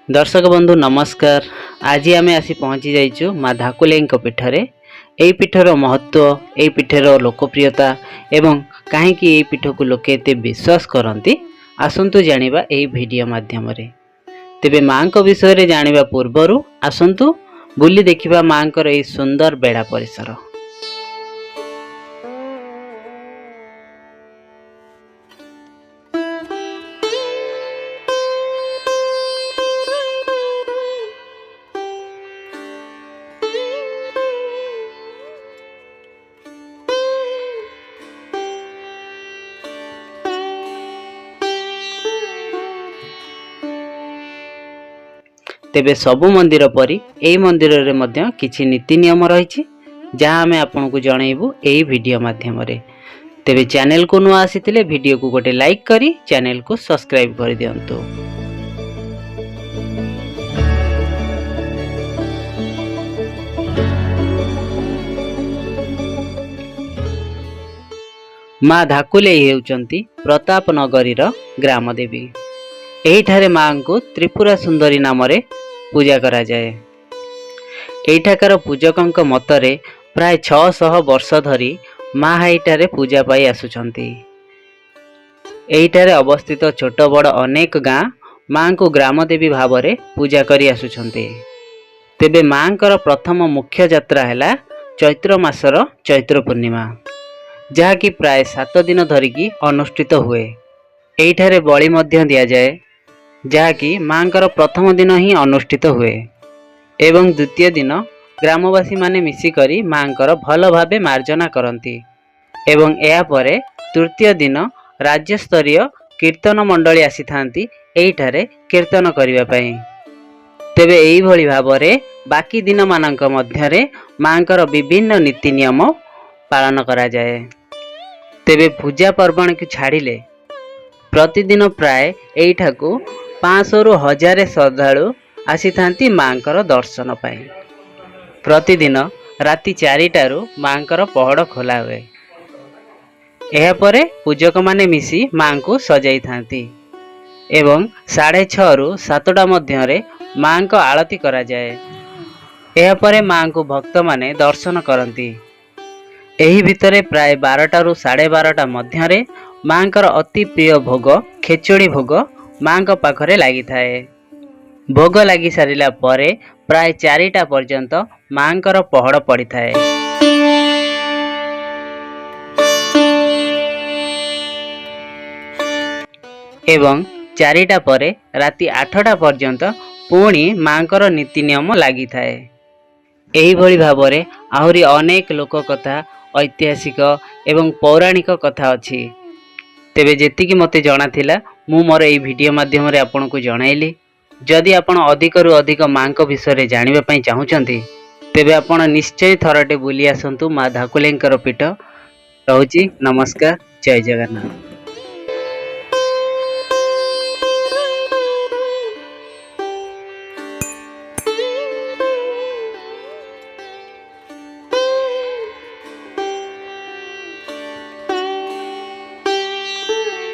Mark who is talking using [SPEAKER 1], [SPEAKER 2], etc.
[SPEAKER 1] ଦର୍ଶକ ବନ୍ଧୁ, ନମସ୍କାର। ଆଜି ଆମେ ଆସି ପହଞ୍ଚି ଯାଇଛୁ ମା ଧାକୁଲେଇଙ୍କ ପୀଠରେ। ଏହି ପୀଠର ମହତ୍ତ୍ୱ, ଏହି ପୀଠର ଲୋକପ୍ରିୟତା ଏବଂ କାହିଁକି ଏହି ପୀଠକୁ ଲୋକେ ଏତେ ବିଶ୍ୱାସ କରନ୍ତି, ଆସନ୍ତୁ ଜାଣିବା ଏହି ଭିଡ଼ିଓ ମାଧ୍ୟମରେ। ତେବେ ମାଙ୍କ ବିଷୟରେ ଜାଣିବା ପୂର୍ବରୁ ଆସନ୍ତୁ ବୁଲି ଦେଖିବା ମାଙ୍କର ଏହି ସୁନ୍ଦର ବେଢ଼ା ପରିସର। ତେବେ ସବୁ ମନ୍ଦିର ପରି ଏହି ମନ୍ଦିରରେ ମଧ୍ୟ କିଛି ନୀତି ନିୟମ ରହିଛି, ଯାହା ଆମେ ଆପଣଙ୍କୁ ଜଣାଇବୁ ଏହି ଭିଡ଼ିଓ ମାଧ୍ୟମରେ। ତେବେ ଚ୍ୟାନେଲକୁ ନୂଆ ଆସିଥିଲେ ଭିଡ଼ିଓକୁ ଗୋଟେ ଲାଇକ୍ କରି ଚ୍ୟାନେଲକୁ ସବସ୍କ୍ରାଇବ୍ କରିଦିଅନ୍ତୁ। ମା ଧାକୁଲେଇ ହେଉଛନ୍ତି ପ୍ରତାପ ନଗରୀର ଗ୍ରାମଦେବୀ। ଏହିଠାରେ ମାଙ୍କୁ ତ୍ରିପୁରା ସୁନ୍ଦରୀ ନାମରେ ପୂଜା କରାଯାଏ। ଏଇଠାକାର ପୂଜକଙ୍କ ମତରେ ପ୍ରାୟ 600 ବର୍ଷ ଧରି ମା ଏଇଠାରେ ପୂଜା ପାଇ ଆସୁଛନ୍ତି। ଏଇଠାରେ ଅବସ୍ଥିତ ଛୋଟ ବଡ଼ ଅନେକ ଗାଁ ମାଙ୍କୁ ଗ୍ରାମଦେବୀ ଭାବରେ ପୂଜା କରି ଆସୁଛନ୍ତି। ତେବେ ମାଙ୍କର ପ୍ରଥମ ମୁଖ୍ୟ ଯାତ୍ରା ହେଲା ଚୈତ୍ର ମାସର ଚୈତ୍ର ପୂର୍ଣ୍ଣିମା, ଯାହାକି ପ୍ରାୟ 7 ଦିନ ଧରିକି ଅନୁଷ୍ଠିତ ହୁଏ। ଏଇଠାରେ ବଳି ମଧ୍ୟ ଦିଆଯାଏ, ଯାହାକି ମାଙ୍କର ପ୍ରଥମ ଦିନ ହିଁ ଅନୁଷ୍ଠିତ ହୁଏ ଏବଂ ଦ୍ୱିତୀୟ ଦିନ ଗ୍ରାମବାସୀମାନେ ମିଶିକରି ମାଙ୍କର ଭଲ ଭାବେ ମାର୍ଜନା କରନ୍ତି ଏବଂ ଏହାପରେ ତୃତୀୟ ଦିନ ରାଜ୍ୟସ୍ତରୀୟ କୀର୍ତ୍ତନ ମଣ୍ଡଳୀ ଆସିଥାନ୍ତି ଏଇଠାରେ କୀର୍ତ୍ତନ କରିବା ପାଇଁ। ତେବେ ଏଇଭଳି ଭାବରେ ବାକି ଦିନମାନଙ୍କ ମଧ୍ୟରେ ମାଙ୍କର ବିଭିନ୍ନ ନୀତି ନିୟମ ପାଳନ କରାଯାଏ। ତେବେ ପୂଜା ପର୍ବାଣୀକୁ ଛାଡ଼ିଲେ ପ୍ରତିଦିନ ପ୍ରାୟ ଏଇଠାକୁ 500ରୁ 1000 ଶ୍ରଦ୍ଧାଳୁ ଆସିଥାନ୍ତି ମାଙ୍କର ଦର୍ଶନ ପାଇଁ। ପ୍ରତିଦିନ ରାତି 4ଟାରୁ ମାଙ୍କର ପହଡ଼ ଖୋଲା ହୁଏ। ଏହାପରେ ପୂଜକମାନେ ମିଶି ମାଙ୍କୁ ସଜାଇଥାନ୍ତି ଏବଂ 6:30ରୁ 7ଟା ମଧ୍ୟରେ ମାଙ୍କ ଆଳତି କରାଯାଏ। ଏହାପରେ ମାଙ୍କୁ ଭକ୍ତମାନେ ଦର୍ଶନ କରନ୍ତି। ଏହି ଭିତରେ ପ୍ରାୟ 12ଟାରୁ 12:30 ମଧ୍ୟରେ ମାଙ୍କର ଅତି ପ୍ରିୟ ଭୋଗ ଖେଚୁଡ଼ି ଭୋଗ ମାଙ୍କ ପାଖରେ ଲାଗିଥାଏ। ଭୋଗ ଲାଗି ସାରିଲା ପରେ ପ୍ରାୟ 4ଟା ପର୍ଯ୍ୟନ୍ତ ମାଙ୍କର ପହଡ଼ ପଡ଼ିଥାଏ ଏବଂ 4ଟା ପରେ ରାତି 8ଟା ପର୍ଯ୍ୟନ୍ତ ପୁଣି ମାଙ୍କର ନୀତି ନିୟମ ଲାଗିଥାଏ। ଏହିଭଳି ଭାବରେ ଆହୁରି ଅନେକ ଲୋକକଥା, ଐତିହାସିକ ଏବଂ ପୌରାଣିକ କଥା ଅଛି। ତେବେ ଯେତିକି ମୋତେ ଜଣାଥିଲା, ମୁଁ ମୋର ଏଇ ଭିଡ଼ିଓ ମାଧ୍ୟମରେ ଆପଣଙ୍କୁ ଜଣାଇଲି। ଯଦି ଆପଣ ଅଧିକରୁ ଅଧିକ ମାଙ୍କ ବିଷୟରେ ଜାଣିବା ପାଇଁ ଚାହୁଁଛନ୍ତି, ତେବେ ଆପଣ ନିଶ୍ଚୟ ଥରଟେ ବୁଲି ଆସନ୍ତୁ ମା ଧାକୁଲେଇଙ୍କର ପୀଠ। ରହୁଛି, ନମସ୍କାର, ଜୟ ଜଗନ୍ନାଥ।